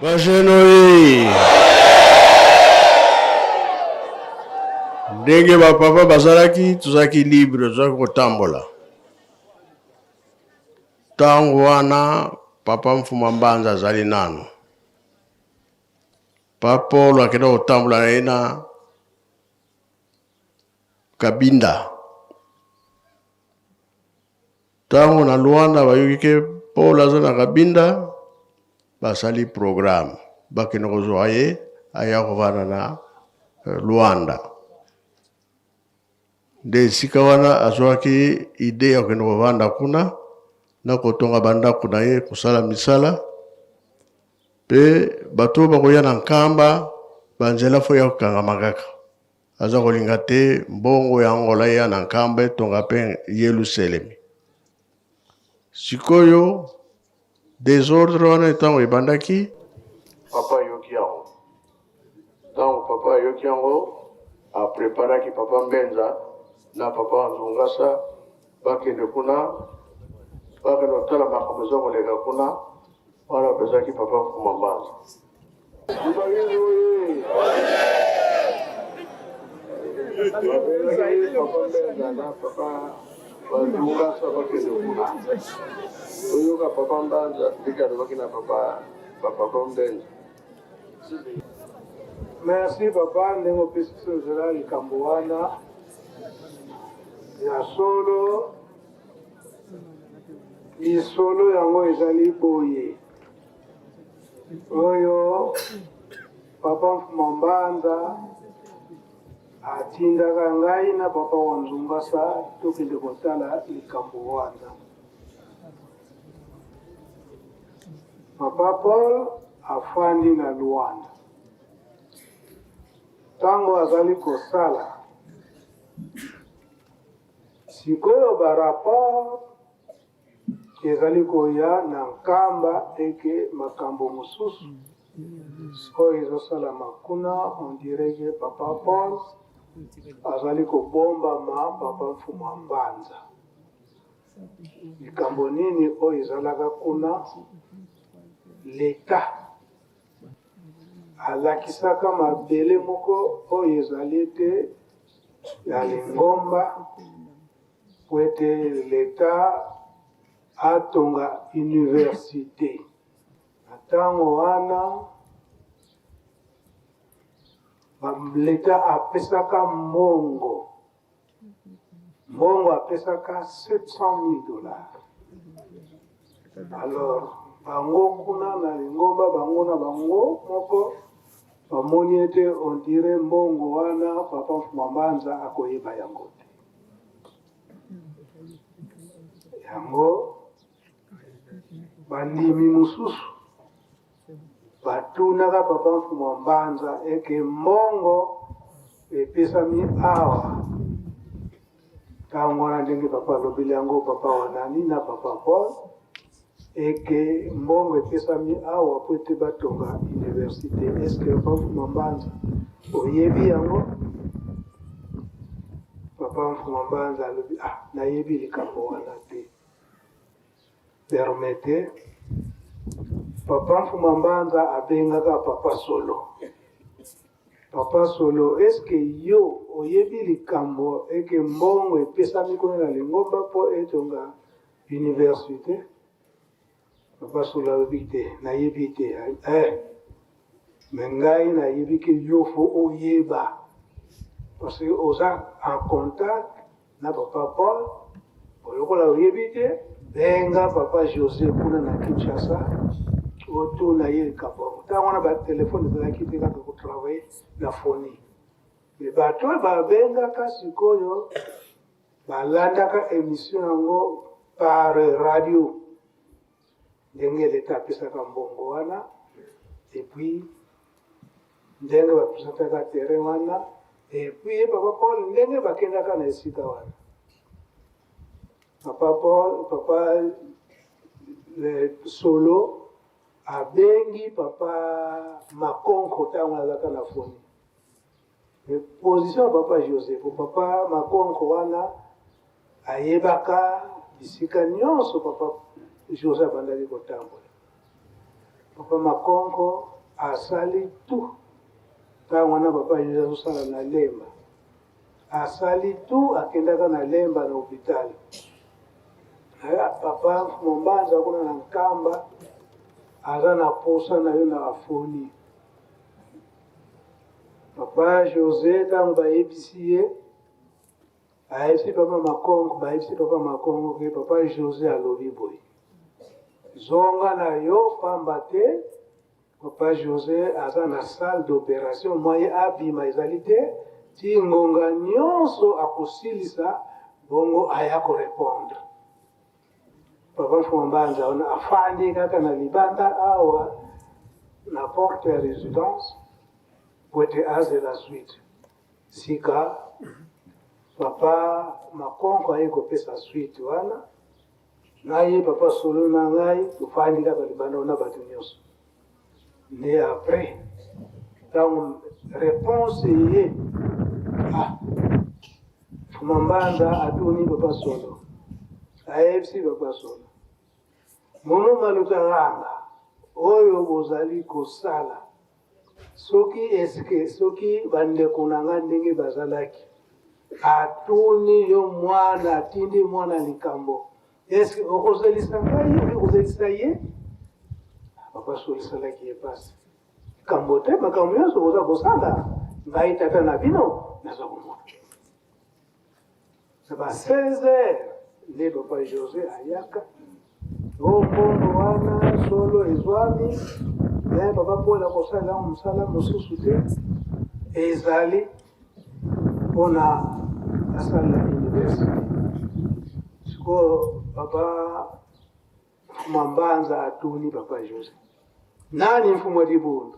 Ba jeunes oye! Ndenge ba papa bazalaki, tozalaki libre, tozalaki kotambola. Ntango wana papa Mfuma Mbanza azali nano. Pa Paul akenda kotambola na ye na Kabinda. Tango na Luanda bayoki ke Paul aza na Kabinda, basali programme bakende kozwa ye aya kovanda na eh, Luanda. Nde esika wana azwaki idee ya kokende kovanda kuna na kotonga bandako na ye, kosala misala mpe bato oyo bakoya na Nkamba banzela fo ya kokangama kaka. Aza kolinga te mbongo ya Angola eya na Nkamba etonga pe Yeluselemi. Sikoyo desordre wana ntango ebandaki, papa ayoki yango. Ntango papa ayoki yango, apreparaki papa Mbenza na papa Nzungasa bakende kuna, bakende kotala makambo eza koleka kuna. Wana apesaki papa Mfuma Mbanza. Oyoka papa Mbanza ndenge alobaki na papa papa Mbenza. Merci papa ndenge opesi biso nzela likambo wana ya solo. Lisolo yango ezali boye. Oyo papa Mfuma Mbanza atindaka ngai na papa wa Nzungasa tokende kotala likambo wana. Papa Paul afandi na Luanda. Ntango azali kosala sikoyo ba rapport Ezali koya na Nkamba eke makambo mosusu oyo ezosalama kuna on dirait que papa Paul azali kobombama papa Mfuma Mbanza. Likambo nini oyo ezalaka kuna l'etat alakisaka mabele moko oyo ezali ete ya lingomba mpo ete l'etat atonga universite. Na ntango wana l'etat apesaka mbongo, mbongo apesaka 700 000 dollars. Alors bango kuna na lingomba bango na bango moko bamoni ete on dirait mbongo wana papa Mfuma Mbanza akoyeba yango te. Yango bandimi mosusu batunaka papa Mfuma Mbanza eke mbongo epesami awa ntango wana ndenge papa alobeli yango papa wanani na papa Paul eke mbongo epesami awa po ete batonga universite eske papa Mfuma Mbanza oyebi yango? Papa Mfuma Mbanza alobi ah, nayebi likambo wana te. Permettez, papa Mfuma Mbanza abengaka papa Solo. Papa Solo, est-ce que yo oyebi likambo eke mbongo epesami kuna na lingomba po etonga Universite? Papa Solo alobi te, nayebi te. Eh, mais ngai nayebi ke yo faut oyeba parce que oza en contact na papa Paul. Lokola oyebi te, benga papa Jose kuna na Kinshasa otuna ye likambo yango. Ntango wana ba telefone ezalaki te, kaka ko travailler na phonie. Mais bato oyo babengaka sikoyo Balandaka emission yango par radio ndenge l'etat apesaka mbongo wana et puis ndenge ba presentaka terrain wana et puis ye papa Paul ndenge bakendaka na esika wana papa Paul papa Solo abengi papa Makonko ntango azalaka na foni Position ya papa Jose po papa Makonko wana ayebaka bisika nyonso papa Jose abandaki kotambola. Papa Makonko Asali tout tango wana papa Jose azosala na Lemba, asali tout akendaka na Lemba na hopital. Papa Mfumu Mbanza kuna na Nkamba aza na posa na yo na afoni. Papa Jose ntango bayebisi ye, ayebisi papa Makongo, bayebisi papa Makongo ke papa Jose alobi boye, zonga na yo pamba te papa Jose aza na salle d'operation, moyen abima ezali te, ti ngonga nyonso akosilisa bongo aya ko repondre. Papa Mfumu Mbanza wana afandi kaka na libanda awa na porte ya residence po ete azela suite. Sika papa Makonko aye kopesa suite wana, ngai papa Solo na ngai tofandi kaka libanda wana bato nyonso. Nde après ntango réponse eye, ah, Mfuma Mbanza atuni papa Solo, ayebisi papa Solo, mono malutaranga oyo bozali kosala soki eske soki bandeko na ngai ndenge bazalaki, atuni yo mwana, atindi mwana likambo, eske okozelisa ngai okoki kozelisa ye? Papa Solo esalaki ye mpasi. Likambo te, makambo nyonso boza kosala, ngai tata na bino naza komona. Na ba 16 heures nde papa Jose ayaka, o mbongo wana solo ezwami, me papa Paul akosalela yango mosala mosusu te, ezali mpona asalela universite. Sikoyo papa Mfuma Mbanza atuni papa Jose, nani mfumu wa libundu,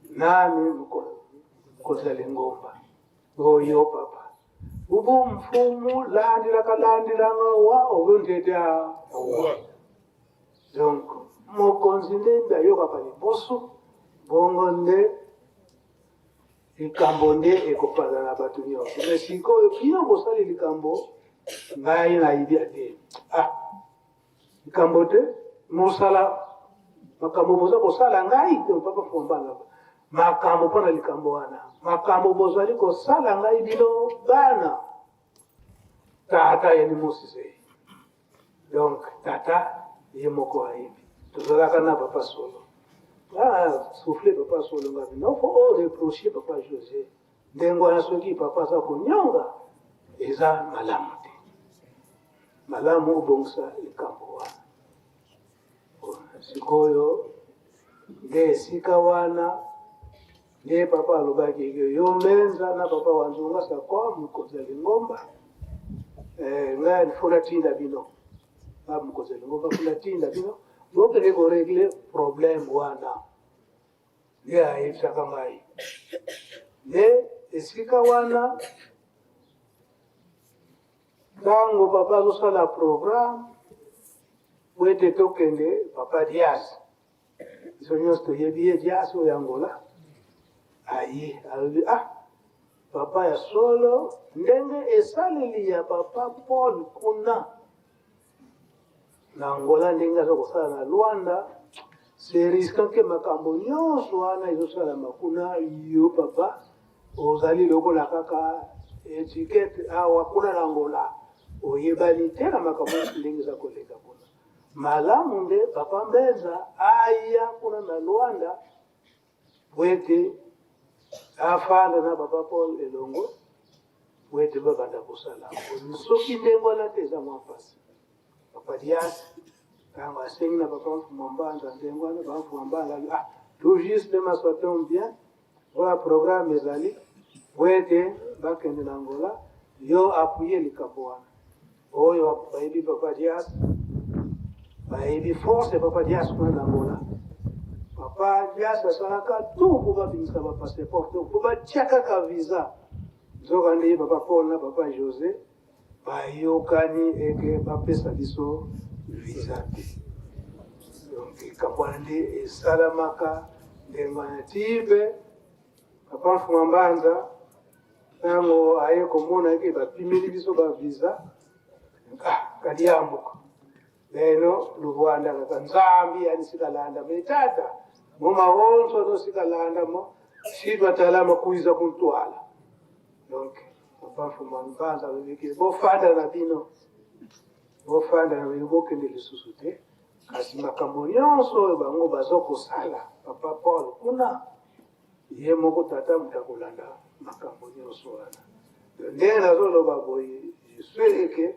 nani mokonzi ya lingomba? Oyo papa ubu mfumu landilaka landilanga wa oyo ndete awa. Donc mokonzi nde nde ayokaka liboso, bongo nde likambo nde ekopanza na bato nyonso. Me sikoyo bino bosali likambo, ngai nayebi te. Ah, likambo te, mosala makambo boza kosala ngai te, papa Fombanga, makambo mpo na likambo wana, makambo bozali kosala ngai bino bana, tata ye ni mosise. Donc tata ye moko ayebi, tozalaka na papa Solo. Ah, souffle papa Solo ngabi non, faut reprocher papa José ndenge wana. Soki papa aza konyonga eza malamu te, malamu obongisa likambo wana. Sikoyo nde esika wana nde papa alobaki ke yo Mbenza na papa Wanzunga sakwa mokonzi ya lingomba, ngai fo natinda bino ba mokonzi ya lingomba, fo natinda bino bokende korégler problème wana. Nde ayebisaka ngai nde esika wana ntango papa azosala programme po ete tokende. Papa Dias, biso nyonso toyebi ye, Dias oyo Angola, aye alobi: ah, papa ya solo, ndenge esaleli ya papa Paul kuna na Angola, ndenge aza kosala na Luanda, c'est risquant ke makambo nyonso wana ezosalama kuna, yo papa ozali lokola kaka étiquette awa kuna na Angola, oyebani te na makambo nyonso ndenge eza koleka kuna. Malamu nde papa Mbenza aya kuna na Luanda po ete afanda na papa Paul elongo po ete babanda kosala. Soki ndenge wana te, eza mwa mpasi. Papa Dias ntango asengi na papa Mfuma Mbanza ndenge wana, papa Mfuma Mbanza, ah, tout juste masoton bien oyo programme ezali po ete bakende na Angola, yo appuye likambo wana. Oyo bayebi papa Dias, bayebi force ya papa Dias kuna na Angola. Papa Dias asalaka tout po babimisa bapasseport, po batia kaka visa. Nzoka nde papa Paul na papa José bayokani eke bapesa biso visa te. Donc likambo wana nde esalamaka ndenge wana ti mpe papa Mfuma Mbanza ntango aye komona eke bapimeli biso bavisa, ah, kadiambuka leno luvwanda kaka nzambi yanisika landa me tata. Mo maonso nosika landa mo si batalama kuiza kuntwala. Donc papa Mfumu Mbanza alobi ke bofanda na bino, bofanda na bino, bokende lisusu te. Kasi makambo nyonso oyo bango bazo kosala, papa Paul kuna ye moko tata moto akolanda makambo nyonso wana. Ndenge nazoloba boye, je suis ke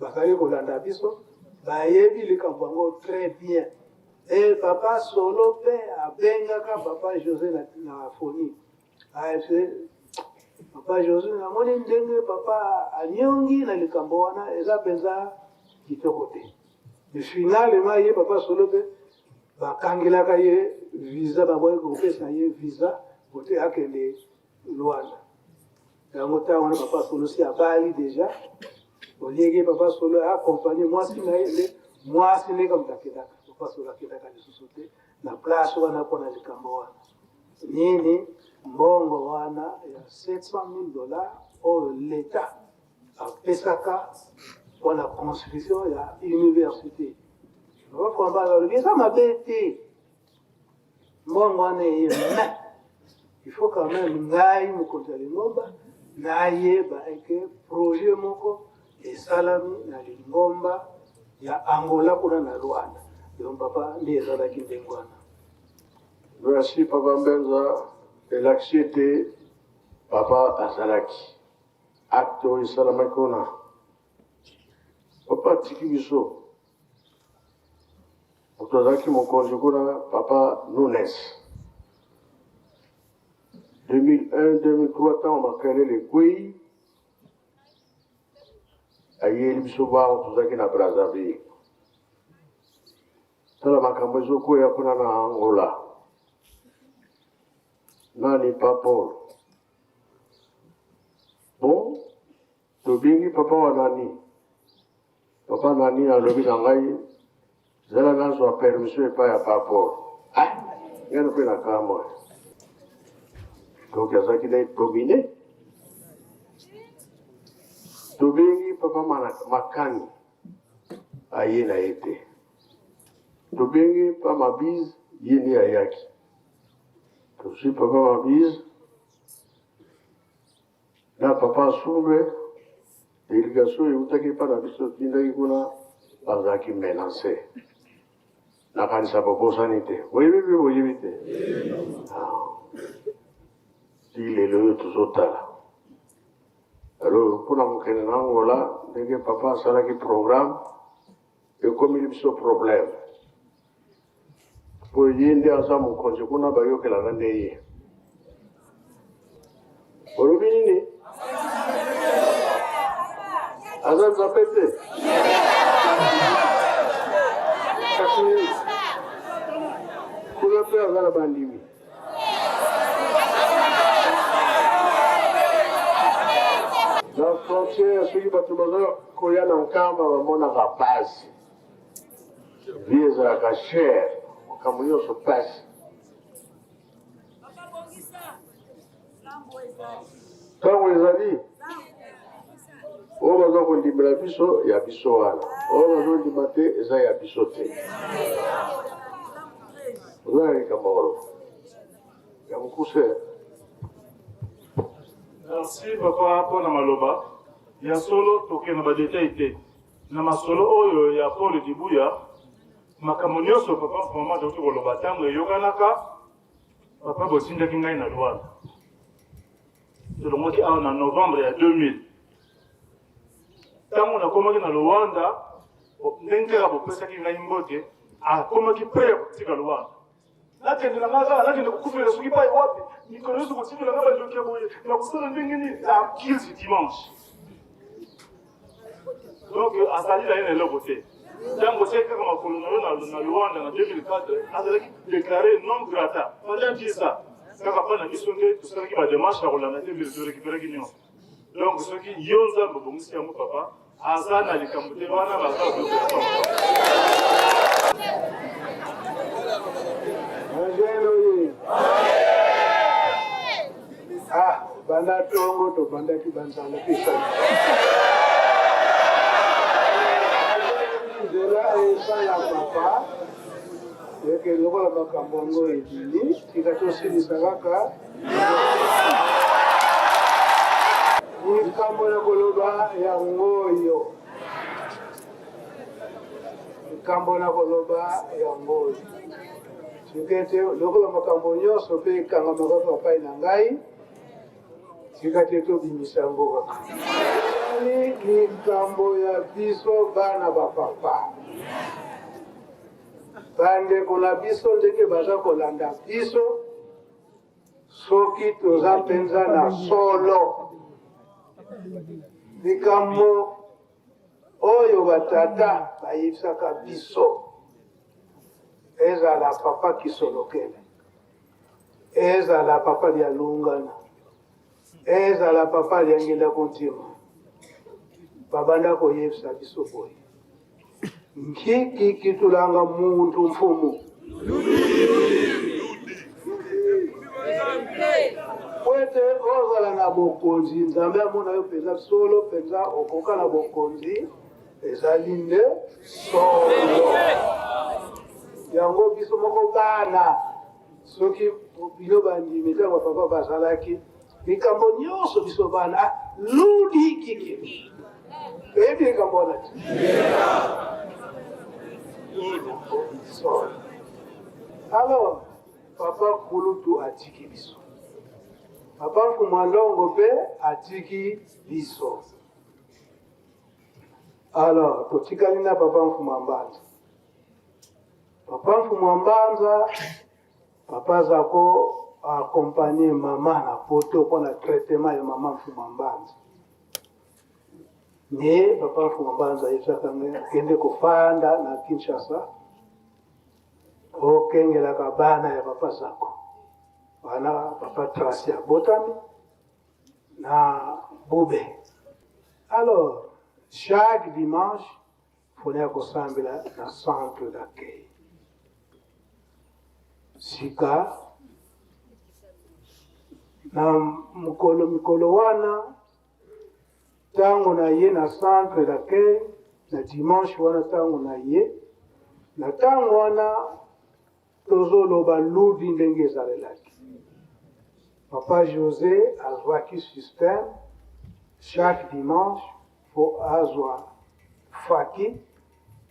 bazali kolanda biso, bayebi likambo yango très bien. E papa Solo mpe abengaka papa Jose na foni. AFC, papa Jose, namoni ndenge papa anyongi na likambo wana, eza mpenza kitoko te. Finalement ye papa Solo mpe bakangelaka ye visa, baboyi kopesa ye visa kote akende Luanda. Yango ntango wana papa Solo si abali deja, olieke papa Solo accompagne mwasi na ye, nde mwasi ndenge moto akendaka, papa Solo akendaka lisusu te na place wana mpo na likambo wana. Nini mbongo wana ya 700 000 dollars oyo l'Etat apesaka mpo na construction ya université. Papa Fwamba alobi eza mabe te, mbongo wana eye, mais il faut quand même ngai mokonzi ya lingomba nayeba eke projet moko esalami na lingomba ya Angola kuna na Luanda. Donc papa nde ezalaki ndenge wana. Merci papa Mbenza, elakisi ete papa azalaki acte oyo esalamaki kuna. Papa atiki biso, moto azalaki mokonzi kuna papa Nunes 2001 2003 ntango makelele ekwei ayeli biso bango tozalaki na Brazzaville. Tala makambo ezokwea kuna na Angola. Nani pa Paul? Bon, tobengi papa wa nani? Papa nani alobi na ngai zala nazwa permission epai ya pa Paul. Ah, ngai mpe na kamwe. Donc azalaki na domine. Tobengi papa Makani. Aye na ye te. Tobengi pa Mabiz, ye nde ayaki. Tozwi papa Mabiz na papa Sumbe, delegation eutaki epa na biso, tindaki kuna, bazalaki menance. Nakanisa bobosani te. Boyebi mpe boyebi te. Ti lelo oyo tozotala. Alors mpona kokende na Angola, ndenge papa asalaki programme, ekomeli biso problème. Po ye nde aza mokonzi kuna, bayokelaka nde ye. Olobi nini? Aza nzambe te? Kasi kuna mpe aza na bandimi. Na frontière soki bato baza koya na Nkamba bamonaka pasi, vie ezalaka cher, makambo nyonso pasi. Ntango ezali oyo baza kondimela biso ya biso wana, oyo bazondima te eza ya biso te. Oza na likambo koloba ya mokuse? Merci papa mpo na maloba ya solo. Tokende na badetail te na masolo oyo ya Paul Dibuya. Makambo nyonso papa mama tokoki koloba ntango eyokanaka. Papa, botindaki ngai na Luanda, tolongwaki awa na novembre ya 2000. Ntango nakomaki na Luanda, ndenge kaka bopesaki ngai mbote, akomaki pre ya kotika Luanda. Nakende na ngai kaka, nakende kokufela soki pai wapi, mikolo nyonso kotikela ngai bandoki ya boye, nakosala ndenge nini? Na culte dimanche. Donc azali na ye na eloko te. Ntango otiaki kaka makolo na yo na Luanda na 2004, azalaki déclaré non grata pendant 10 ans. Kaka mpa na biso nde tosalaki bademarche ya kolanda te, mbele torekiperaki nyonso. Donc soki yo Nzambe obongisi yango, papa aza na likambo te wana baza. Ah, banda tongo tobandaki banzala pesani nzela esala papa. Eke lokola makambo yango ebimi, tika tosilisa kaka likambo na koloba yango oyo. Likambo na koloba yango oyo. Tika ete lokola makambo nyonso mpe ekangama kaka epai na ngai, tika te tobimisa yango kaka. Ezali likambo ya biso bana ba papa. Bandeko na biso ndenge baza kolanda biso, soki toza mpenza na solo likambo oyo batata bayebisaka biso, ezala papa Kisolokele, ezala papa Dialungana, ezala papa Diangienda Kuntima, babanda koyebisa biso boye nkiki kitulanga muntu mfumu po ete ozala na bokonzi Nzambe amona yo mpenza solo mpenza okoka na bokonzi ezali nde solo yango biso moko bana soki bino bandimi ntango papa bazalaki likambo nyonso biso bana ah, ludi kiki oyebi likambo wana te solo alors papa kulutu atiki biso papa mfumu ndongo mpe atiki biso alors totikali na papa mfumu mbanza papa mfumu mbanza papa zako accompagner mama na poto mpona traitement ya mama mfumu mbanza nde papa mfumu mbanza ayebisaka ngai akende kofanda na Kinshasa okengelaka bana ya papa zako wana papa Tracy abotami na Bube. Alors chaque dimanche fone ya kosambela na centre d'accueil. Sika na mokolo mikolo wana ntango na ye na centre d'accueil na dimanche wana ntango na ye na ntango wana tozoloba ludi ndenge ezalelaki papa José azwaki système chaque dimanche fo azwa faki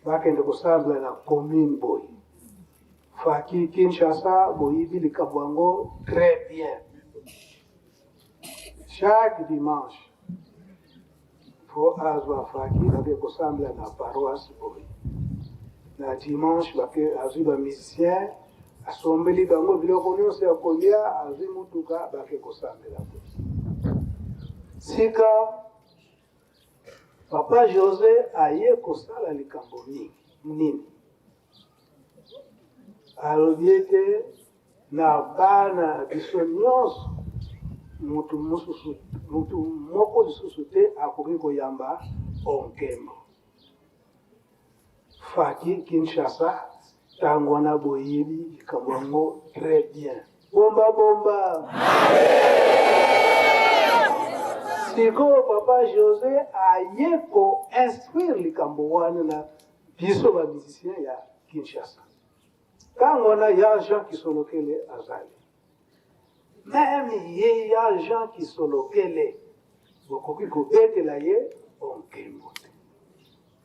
bakende kosambela na commune boye faki Kinshasa boyibi likambo yango très bien chaque dimanche fo azwa faki bake kosambela na paroisse boye na dimanche bake azwi bamusicien asombeli bango biloko nyonso ya kolia azwi mutuka bake kosambela boye sika papa José aye kosala likambo mingi nini alobi ete na bana na biso nyonso mutu mosusu mutu moko lisusu te akoki koyamba onkembo faki Kinshasa ntango wana boyebi likambo yango très bien bomba bomba sikoyo papa José aye ko-instruire likambo wana na biso bamusicien ya Kinshasa ntango wana ya Jean Kisolokele azali même ye ya Jean Kisolokele bokoki kobetela ye onkembo te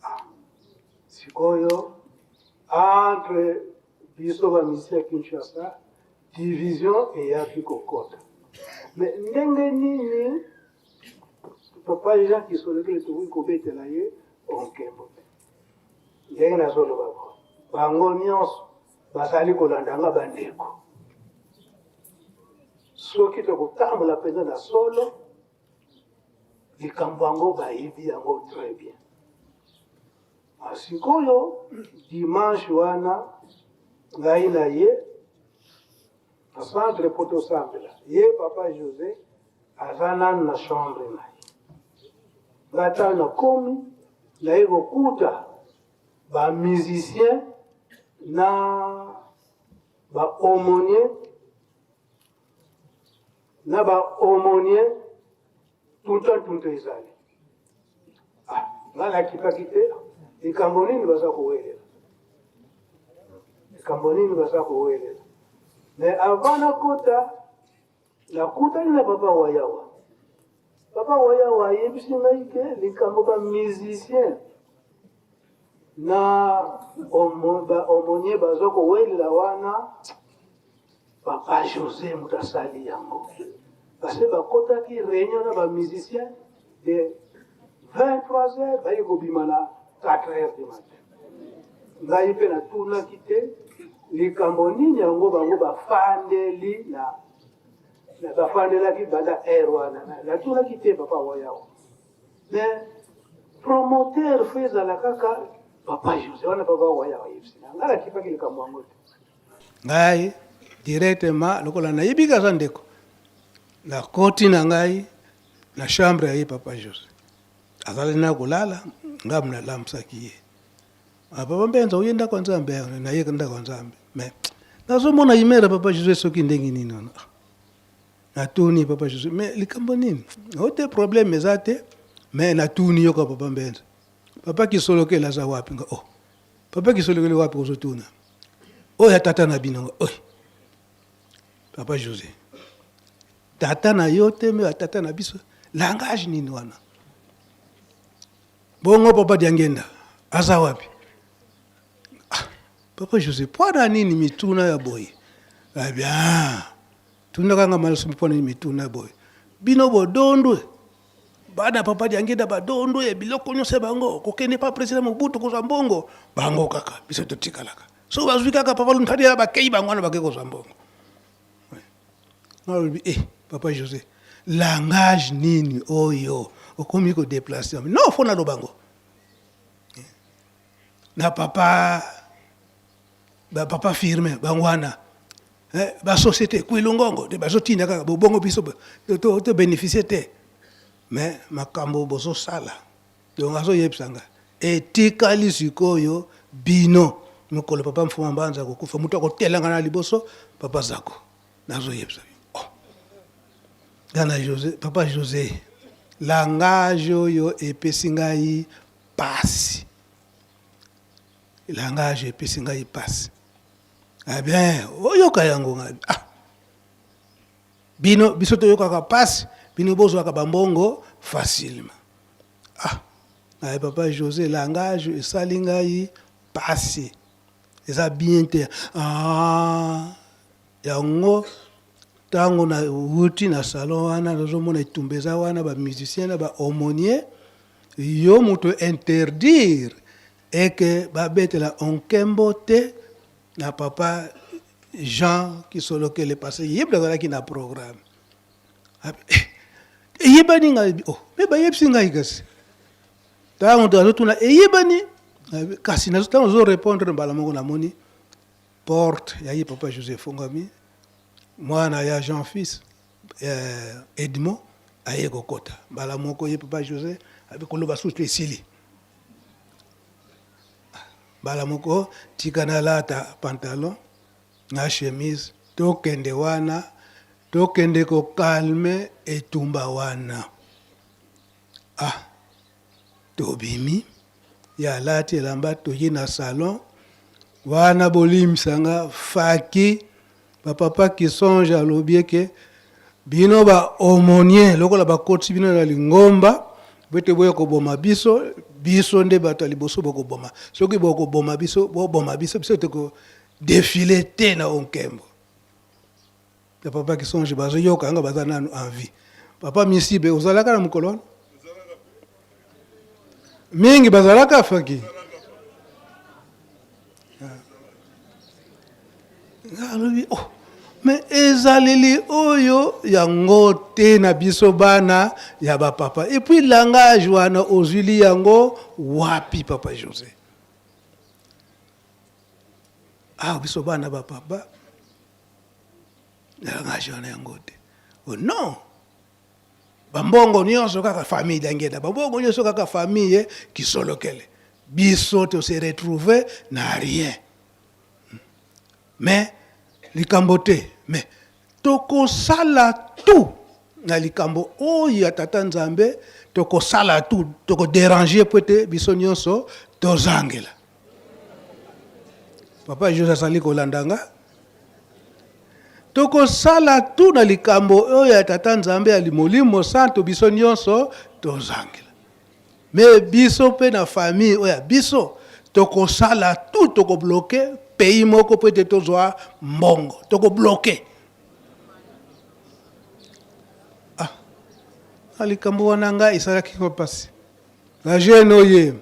ah. Sikoyo entre biso bamusicien ya Kinshasa division eyaki kokota me ndenge nini papa Jean Kisolokele tokoki kobetela ye onkembo te ndenge nazoloba bo bango nyonso bazali kolanda nga bandeko soki tokotambola mpenza na solo likambo yango bayebi yango très bien sikoyo dimanche wana ngai na ye na centre po tosambela ye papa José aza nanu na chambre na ye ngai ntango nakomi naye kokuta bamusicien na baaumônier na baaumônier tunta tunta ezali ah, ngai nakipaki te likambo nini baza kowelela. Likambo nini baza kowelela? Mais avant nakota, nakutani na papa Wayawa. Papa Wayawa ayebisi ngai ke likambo ba musiciens na ba aumônier baza kowelela wana, papa Jose moto asali yango. Parce que bakotaki réunion na ba musiciens de 23 heures baye kobima na 4 heures du matin. Ngai mpe natunaki te likambo nini yango bango bafandeli na bafandelaki banda heure wana. Natunaki te papa Wayawa. Mais promoteur fo ezala kaka papa Jose wana, papa Wayawa ayebisi na ngai, nakipaki likambo yango te. Ngai directement lokola nayebi kaza ndeko, nakoti na ngai na chambre ya ye papa Jose. Azali na kolala, ngai nalamusaki ye. Papa Mbenza, oye ndako ya Nzambe? Naye ndako ya Nzambe, mais nazomona imere papa Jose soki ndenge nini wana. Natuni papa Jose, mais likambo nini? O te, problème eza te, mais natuni yoka papa Mbenza, papa Kisolokele aza wapi? Nga oh, papa Kisolokele wapi ozotuna? Oyo ya tata na bino. Nga oyo papa Jose, tata na yo te, me ya tata na biso. Langage nini wana? Bongo papa Diangenda aza wapi? Ah, papa Jose, mpona nini mituna ya boye? Eh bien, tunaka nga malasu, mpona nini mituna ya boye? Bino bodondwe bana papa Diangenda, badondwe biloko nyonso ya bango, kokende pa président Mobutu kozwa mbongo, bango kaka, biso totikalaka. So bazwi kaka papa Luntadi ya bakei, bango wana bakei kozwa mbongo. Nalobi eh, papa José, langage nini oyo okomi kodéplacer? Non, fo naloba yango na papa, bapapa firme bango wana, basociété Kwilungongo te bazotinda kaka bobongo, biso tobénéficie te. Mais makambo bozosala, donc azoyebisa nga, etikali sikoyo bino. Mokolo papa Mfuma Mbanza akokufa, moto akotelanga na liboso papa Zako. Nazoyebisa oh. Nga na José, papa José, langage oyo epesi ngai pasi, langage epesi ngai pasi. Ah bien, oyoka yango ngai, ah bino, biso toyokaka pasi, bino bozwaka bambongo facilement. Ah ngai, papa José, langage esali ngai pasi, eza bien te. Ah, yango ntango nauti na salon wana, nazomona etumba eza wana, bamusicien na baaumônier. Yo moto interdire eke babetela onkembo te na papa Jean Kisolokele, parce que ye azalaki na programme. Eyebani ngai, oh, me bayebisi ngai. Kasi ntango azotuna eyebani, kasi ntango azorépondre, mbala moko namoni porte ya ye papa José efongwami, mwana ya Jean Fils Edmond aye kokota. Mbala moko ye papa José abi koloba susu esili. Mbala moko tika nalata pantalon na chemise, tokende wana, tokende kocalmer etumba wana. Ah, tobimi, ye alati elamba, toyi na salon wana. Bolimbisanga, faki bapapa Kisonge alobi eke bino baaumônier lokola bakotisi bino na lingomba po ete boya koboma biso, biso nde bato ya liboso bokoboma. Soki bokoboma biso, boboma biso, biso tokodéfiler te na onkembo ya papa Kisonge. Bazoyoka yanga, baza nanu en vie. Papa Misibe, ozalaka na mokolo wana? Mingi bazalaka. Faki alobi oh, mais ezaleli oyo yango te na biso bana ya bapapa. Et puis langage wana ozwili yango wapi, papa José? Ah, biso bana bapapa, langage wana yango te. Oh non, bambongo nyonso kaka famille Diangenda, bambongo nyonso kaka famille Kisolokele, biso tose retrouve na rien. Mais likambo te, mais tokosala tout na likambo oyo ya tata Nzambe, tokosala tout, tokodéranger po ete biso nyonso tozangela. Papa Jose azali kolanda nga. Tokosala tu na likambo oyo ya Tata Nzambe ya Molimo Santo biso nyonso tozangela. Mais biso pe na famille oyo ya biso tokosala tout toko bloquer pays moko po ete tozwa mbongo. Toko bloquer. Ah, na likambo wana nga esalaki nga mpasi. Ba jeune oye.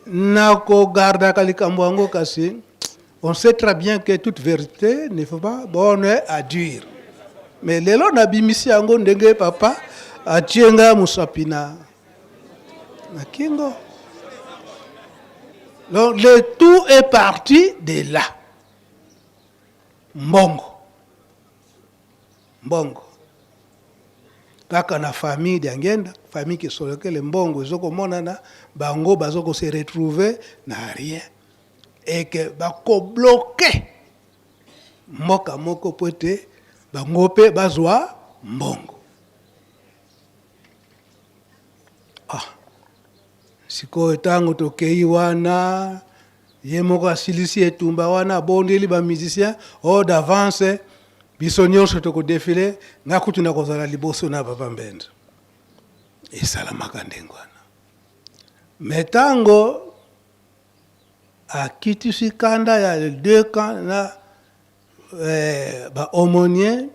Nakogardaka likambo yango kasi on sait très bien que toute vérité ne faut pas bonne à dire. Mais lelo nabimisi yango ndenge papa atie nga mosapi na na kingo. Donc le tout est parti de là. Mbongo. Mbongo. Kaka na famille Diangienda, famille Kisolokele mbongo ezo komonana, bango bazo ko se retrouver na rien. Et que bako bloquer mboka moko po ete bango pe bazwa mbongo. Ah, sikoyo tango tokeyi wana Ye moko asilisi etumba wana abondeli ba musiciens oh d'avance biso nionso toko defiler nga kutu nakozala liboso na papa Mbenza. Esalamaka ndenge wana. Mais tango akitisi kanda ya deux camps na eh, ba aumôniers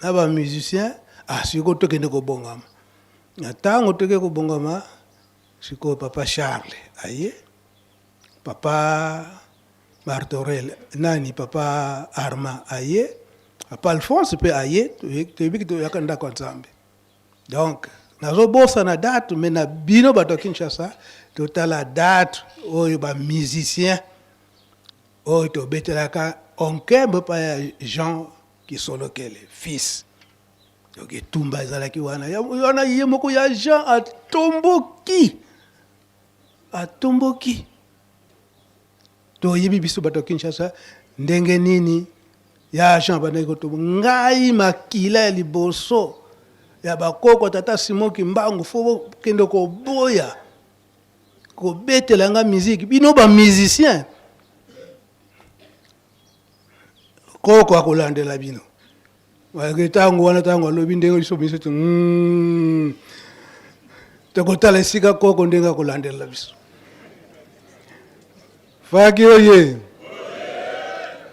na ba musiciens ah sikoyo tokende kobongama. Na tango toke kobongama sikoyo papa Charles aye Papa Martorel nani papa Armand aye papa Alphonse pe aye toyebi ke toyaka ndako ya Nzambe donc nazobosana date mais na bino bato ya Kinshasa totala date oyo ba musiciens oyo tobetelaka onkembo epai ya Jean Kisolokele fils donc etumba ezalaki wana wana ye moko ya Jean atomboki Atomboki. Toyebi biso bato ya Kinshasa ndenge nini ya Jean abandaki kotombo. Ngai makila ya liboso ya bakoko tata Simon Kimbangu fo bokende koboya kobetela nga musique bino ba musiciens koko akolandela bino. Ntango wana ntango alobi ndenge biso biso tu mm, tokotala esika koko ndenge akolandela biso faki oye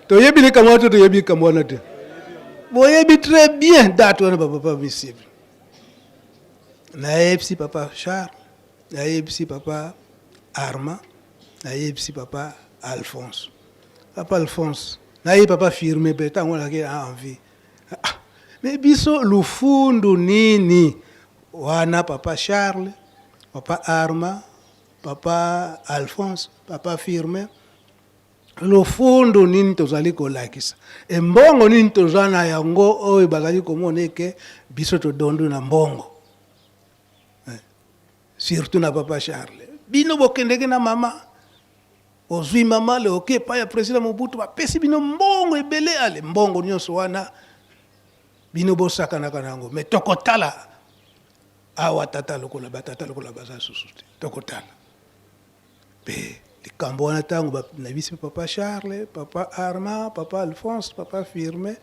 toyebi likambo wana to toyebi likambo wana te boyebi très bien date wana bapapa misible nayebisi papa Charles nayebisi papa Armand nayebisi papa Alphonse Papa Alphonse, na ye papa Firmin pe tango azalaki en vie. Ah, mais biso lufundu nini wana papa Charles, papa Arma, papa Alphonse, papa Firmin, lofundu nini tozali kolakisa e mbongo nini toza na yango oyo bazali komona eke biso todondu na mbongo eh, surtout na papa Charles bino bokendeke na mama Ozui mama le oke epai ya president Mobutu bapesi bino mbongo ebele ale mbongo nyonso wana bino bosakanaka na yango me tokotala awa tata lokola batata lokola baza susu te tokotala mpe likambo wana ntango nayebisi papa Charles papa Armand papa Alphonse papa Firmin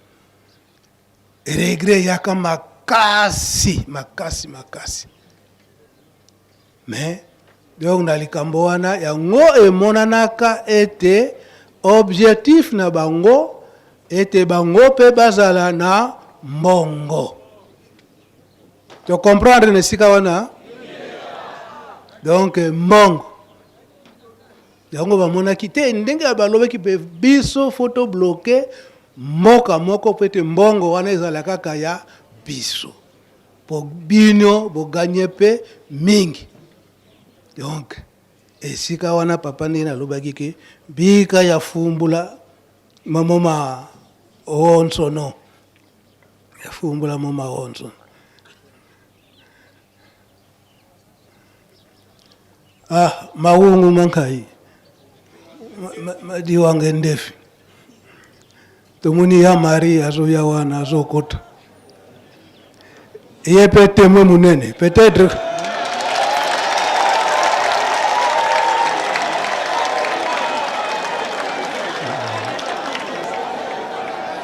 regret eyaka makasi makasi makasi Mais donc na likambo wana yango emonanaka ete objectif na bango ete bango pe bazala na mbongo. To comprendre na esika wana? Donc mbongo yango bamonaki te ndenge balobaki pe biso faut to bloquer mboka moko po ete mbongo wana ezala kaka ya biso. Po bino bo gagne pe mingi donc esika wana papa ndenge nalobaki ke bika ya fumbula mamoma onsono ya fumbula moma onsono ah mawungu mankai madiwange ndefi Tomoni ya Marie azoya wana azokota ye pe temoin munene peut-être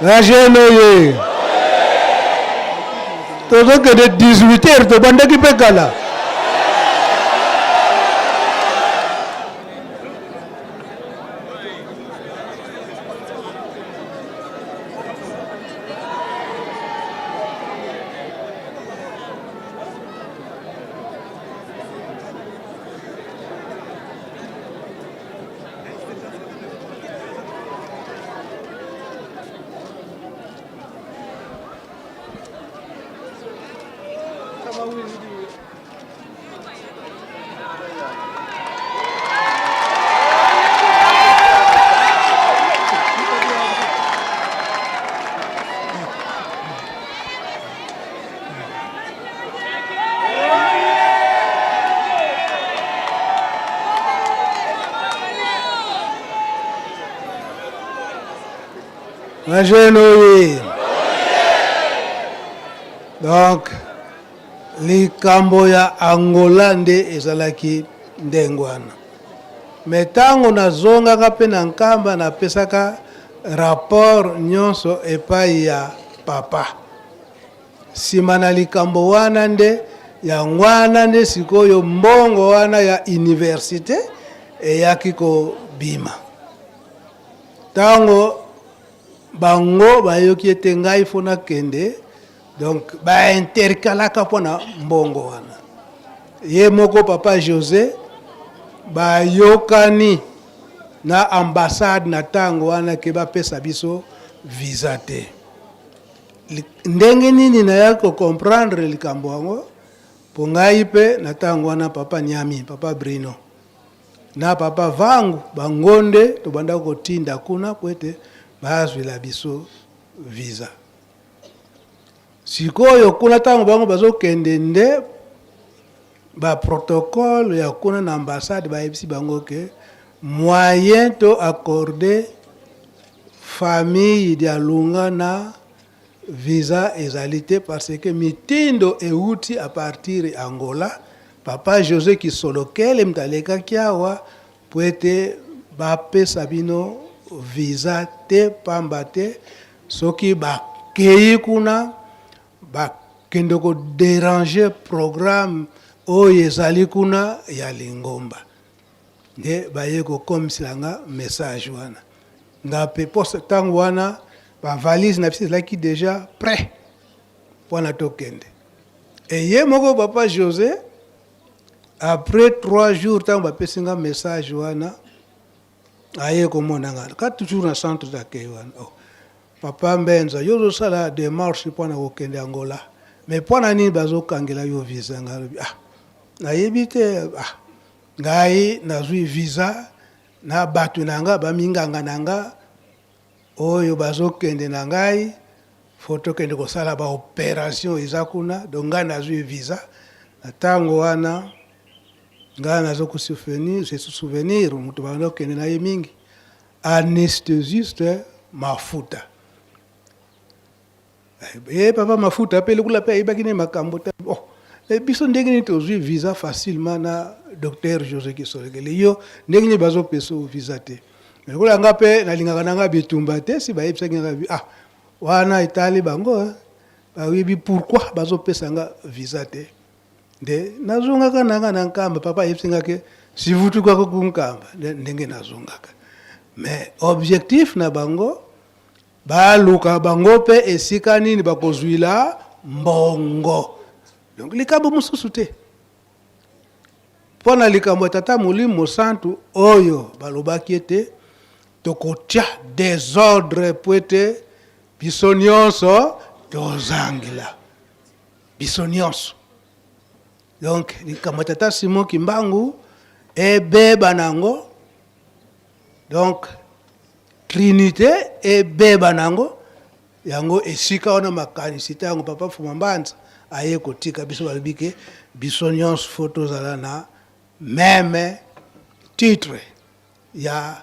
Ba jeune oye! Tozokende 18 heures tobandaki mpe kala. Jeune oye. Donc likambo ya Angola nde ezalaki ndenge wana. Me ntango nazongaka mpe na Nkamba napesaka rapport nyonso epai ya papa. Sima na likambo wana nde yango wana nde sikoyo mbongo wana ya universite eyaki kobima. Ntango bango bayoki ete ngai fo nakende, donc ba intercalaka mpo na mbongo wana. Ye moko papa Jose bayokani na ambassade na ntango wana ke bapesa biso visa te. Ndenge nini nayaki ko comprendre likambo yango, mpo ngai mpe na ntango wana papa Niami, papa Brino na papa Vangu bango nde tobandaki kotinda kuna mpo ete bazwela biso visa. Sikoyo kuna ntango bango bazokende nde ba protocole ya kuna na ambassade bayebisi bango ke moyen to accorder famille Dialunga na visa ezali te parce que mitindo ewuti à partir ya Angola, papa Jose Kisolokele moto alekaki awa po ete bapesa bino visa te pamba te soki bakeyi kuna bakende ko deranger programme oyo ezali kuna ya lingomba. Nde baye kokomisela nga message wana. Nga pe po tango wana ba valise na biso ezalaki dejà pret pona tokende. Et ye moko papa Jose après 3 jours tango bapesi nga message wana aye komona nga ka toujours na centre d'accueil wana. Oh, papa Mbenza, yo ozosala demarche pona kokende Angola, mais pona nini bazokangela yo visa? Nga alobi ah, nayebi te, ah, ngai nazwi visa na bato na nga, ba minganga na nga oyo bazokende na ngai, faut tokende kosala ba operation eza kuna, donc ngai nazwi visa na tango wana. Ngai nazo ko souvenir, je souvenir moto banda kokende na ye mingi, anesthésiste Mafuta. Eh, papa Mafuta pe lokola pe ayebaki ne makambo te. Oh, eh, biso ndenge nini tozwi visa facilement na docteur José Kisolekele, yo ndenge nini bazopesa yo visa te? Mais lokola nga pe nalingaka na nga bitumba te, si bayebisaki nga ah, wana etali bango, eh, bayebi pourquoi bazopesa nga visa te. Nde nazongaka nanga na Nkamba, papa ayebisi nga ke sivutukaka ku Nkamba, nde ndenge nazongaka. Mais objectif na bango baluka bango pe esika nini bakozuila mbongo. Donc likambo mosusu te. Mpo na likambo ya Tata Molimo Mosantu oyo balobaki ete tokotia desordre mpo ete biso nyonso tozangela. Biso nionso. Donc likambo ya tata Simon Kimbangu ebeba nango. Donc Trinite ebeba nango. Yango esika wana makanisi tango papa Fuma Mbanza aye kotika biso balobi ke biso nionso faut tozala na meme titre ya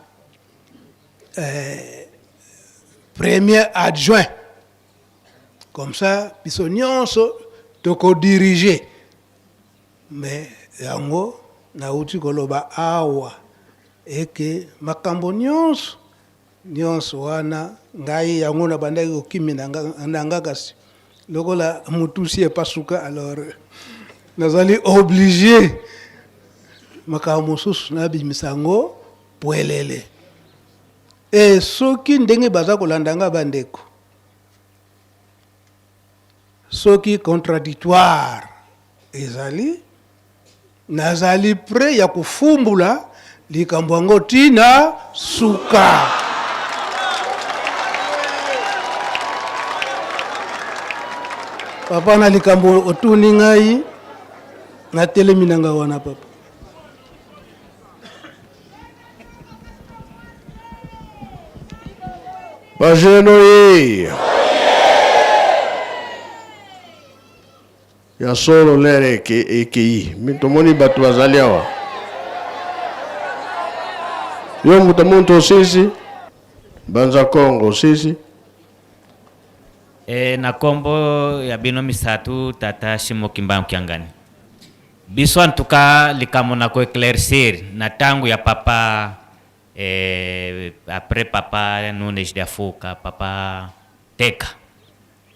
premier adjoint. Comme ça biso nionso toko diriger mais yango nawuti koloba awa et que makambo nionso Nionso wana ngai yango nabandaki kokimela na nga kasi lokola mutu si epasuka alors nazali oblige makambo mosusu nabimisa yango pwelele. Et soki ndenge baza kolanda nga bandeko, soki contradictoire ezali, nazali près ya kofumbula likambo yango ti na suka. Papa, na likambo otuni ngai, natelemi na ngai wana papa. Ba jeunes oye! Ya solo lere ekeyi tomoni bato bazali awa. Yo mbuta muntu osisi Banza Kongo osisi. E, na kombo ya bino misatu tata Shimo Kimbangu Kiangani. Biso en tout cas likambo na ko eclaircir na tango ya papa eh, après papa Nunes de Afuka, papa Teka.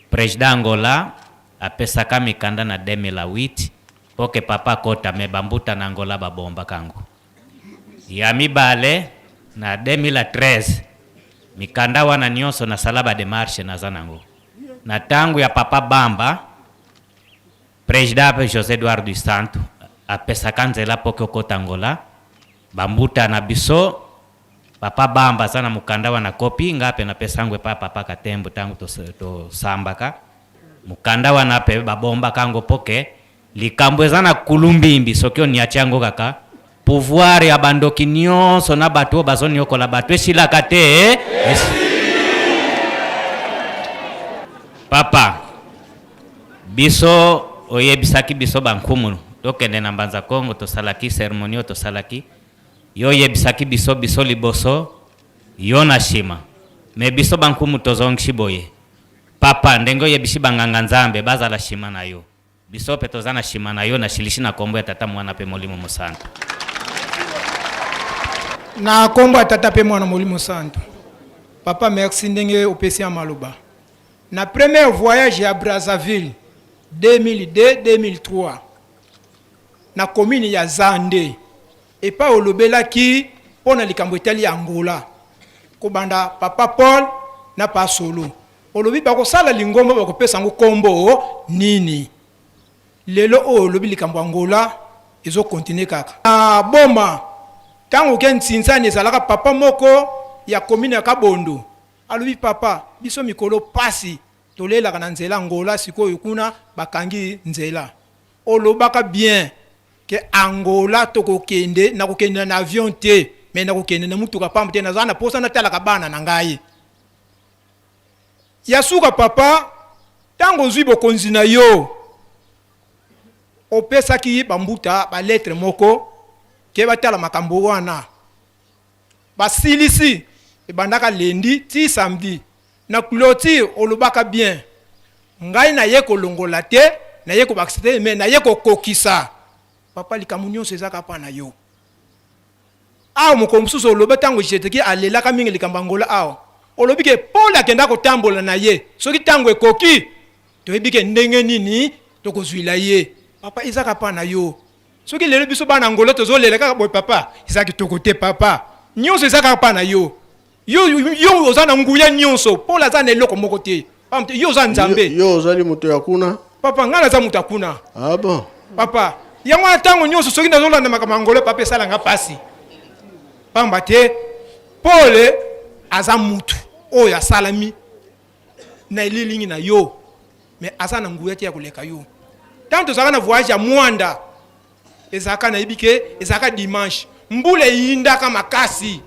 President Angola apesaka mikanda na 2008 po ke papa akota mais ba mbuta na Angola ba bombaka yango. Ya mibale na 2013 mikanda wana nionso nasala ba demarches naza nango. Na tango ya papa Bamba President Jose Eduardo dos Santos apesaka nzela po ke okota Angola, ba mbuta na biso, papa Bamba aza na mukanda wana copie, nga pe napesa yango epa papa Katembo tango tosambaka, mukanda wana pe ba bombaka yango po ke likambo eza na kulumbimbi soki oniati yango kaka pouvoir ya ba ndoki nionso na batu oyo bazo niokola batu esilaka te? Papa biso oyebisaki biso ba nkumu tokende na mbanza kongo tosalaki sermonie oyo tosalaki yo oyebisaki biso biso liboso yo na sima mais biso ba nkumu tozongisi boye papa ndenge oyebisi ba nganga nzambe bazala sima na yo Biso pe toza na sima na yo na silisi na kombo ya tata muana pe molimo mosantu. Na kombo ya tata pe muana molimo santu papa merci ndenge opesi ya maloba na première voyage ya Brazzaville 2002 2003 na commune ya Zande epai olobelaki mpo na likambo etali Angola kobanda papa Paul na pa Solo Olobi bakosala lingomba bakopesa yango kombo nini? Lelo oyo olobi likambo Angola ezo continuer kaka. Na Boma tango oke Nsinzani ezalaka papa moko ya commune ya Kabondo alobi papa biso mikolo pasi tolelaka na nzela Angola sikoyo kuna bakangi nzela. Olobaka bien que Angola tokokende nakokende na avion te mais nakokende na mutuka pamba te naza na posa natalaka bana na ngai. Ya suka papa tango ozui bokonzi na yo opesaki ba mbuta ba lettre moko ke batala makambo wana basilisi ebandaka lundi ti samedi na cloture olobaka bien ngai naye kolongola te naye kobakisa te mais naye kokokisa papa likambo nionso eza kaka na yo. Awa mokolo mosusu oloba tango Jeteki alelaka mingi likambo ya Angola awa olobi ke Paul akenda kotambola na ye soki tango ekoki toyebi ke ndenge nini tokozuila ye papa eza kaka na yo soki lelo biso bana Angola tozolela kaka boye papa eza kitoko te papa nionso eza kaka na yo yo, yo oza na nguya nionso Paul aza na eloko moko te pamba te yo oza Nzambe yo, yo ozali moto ya kuna papa ngai naza moto ya kuna ah bon papa yango wana ntango nyonso soki nazolanda makambo ya ngolo papa esala nga mpasi pamba te Paul aza mutu oyo asalami na elilingi na yo mais aza na nguya te ya koleka yo ntango tozalaka na voyage ya mwanda Ezalaka nayebi ke ezalaka dimanche mbula eyindaka makasi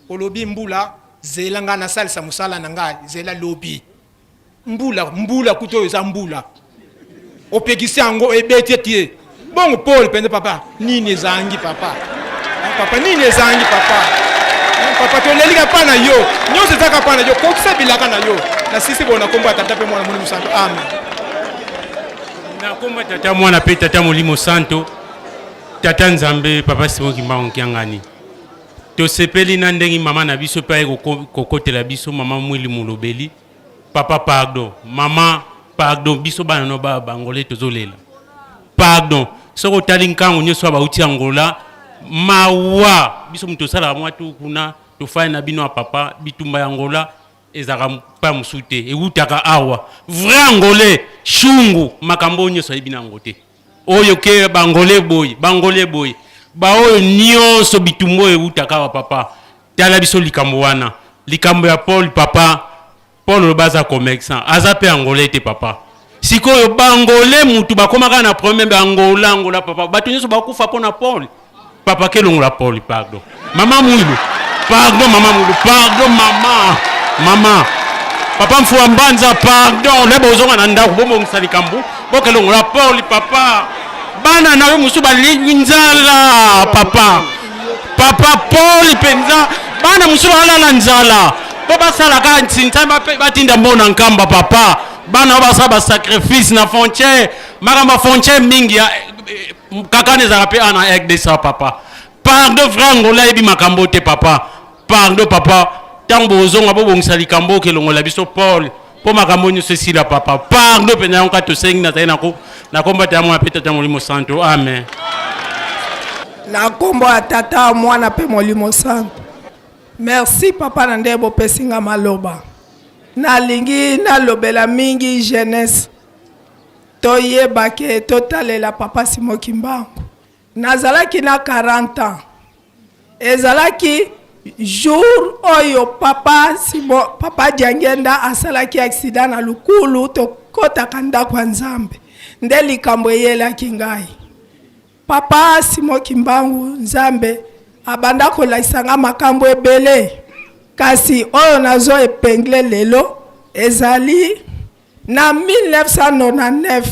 olobi mbula zela nga nasalisa mosala na nga zela lobi mbula mbula kutu oyo eza mbula opekisi yango ebeti te bongo Paul mpenza papa nini ezangi papa papa nini ezangi papa papa toleli kaka na yo nyonso eza kaka na yo kokisa bilaka na yo nasisi bona kombo ya tata mpe mwana molimo santo amen Na kombo ya Tata, Mwana pe Tata Molimo Santo, Tata Nzambe, Papa Simon Kimbangu Kiangani. Tosepeli na ndenge mama na biso pe aye kokotela biso mama Mwili Mulobeli. Papa pardon, mama pardon, biso bana no ba bangolais tozolela. Pardon, soki otali nkango nyonso bauti Angola, mawa biso moto osalaka mwa tu kuna tofai na bino ya papa bitumba ya Angola ezalaka mpa mosusu te, ewutaka awa. Vrai angolais shungu makambo oyo nyonso ayebi na yango te. Oyo ke bangolais boye, bangolais boye, baoyo nyonso bitumba oyo ewutaka awa papa. Tala biso likambo wana, likambo ya Paul papa. Paul oloba aza commerçant, aza pe angolais te papa. Sikoyo bangolais mutu bakomaka na problème Angola, Angola papa, bato nyonso bakufa mpo na Paul. Papa kelongola Paul pardon. Mama Mwilu pardon, mama Mwilu pardon, mama mama papa Mfua Mbanza pardon, le bozonga na ndako bobongisa likambo bokelongola Paul papa. Bana na yo mosusu balingi nzala papa. Papa Paul mpenza bana mosusu balala nzala mpo basalaka nsinsa batinda mbona nkamba papa. Bana oyo basala basacrifice na frontière, makambo ya frontière mingi ya kakana ezalaka mpe ana RDC papa. Pardon frère Angola ayebi makambo te papa. Pardon papa, ntango bozonga bobongisa likambo okelongola biso Paul mpo makambo nyonso esila papa. Pardon mpenza yango kaka tosengi nazali nako na kombo ya Mwana mpe Tata Molimo Santo. Amen. Na kombo ya Tata, Mwana mpe Molimo Santo. Merci papa na nde bopesi nga maloba. Nalingi nalobela mingi jeunesse. Toyeba ke totalela papa Simon Kimbangu. Nazalaki na 40 ans. Ezalaki jour oyo papa Simon, papa Diangenda asalaki accident na Lukulu, tokotaka ndako ya Nzambe. Nde likambo eyelaki ngai. Papa Simon Kimbangu Nzambe abanda kolakisa nga makambo ebele, kasi oyo nazo epingle lelo ezali na 1999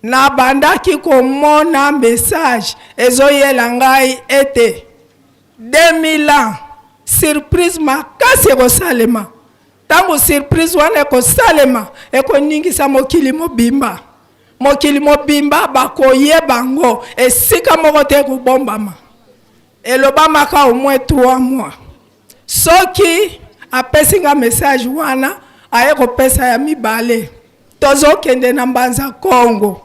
nabandaki komona message ezoyela ngai ete 2000 ans surprise makasi ekosalema. Tango surprise wana ekosalema, ekoningisa mokili mobimba. Mokili mobimba bakoyeba yango, esika moko te ekobombama. Elobamaka au moins 3 mois. Soki apesi nga message wana, aye kopesa ya mibale. Tozokende na Mbanza Kongo.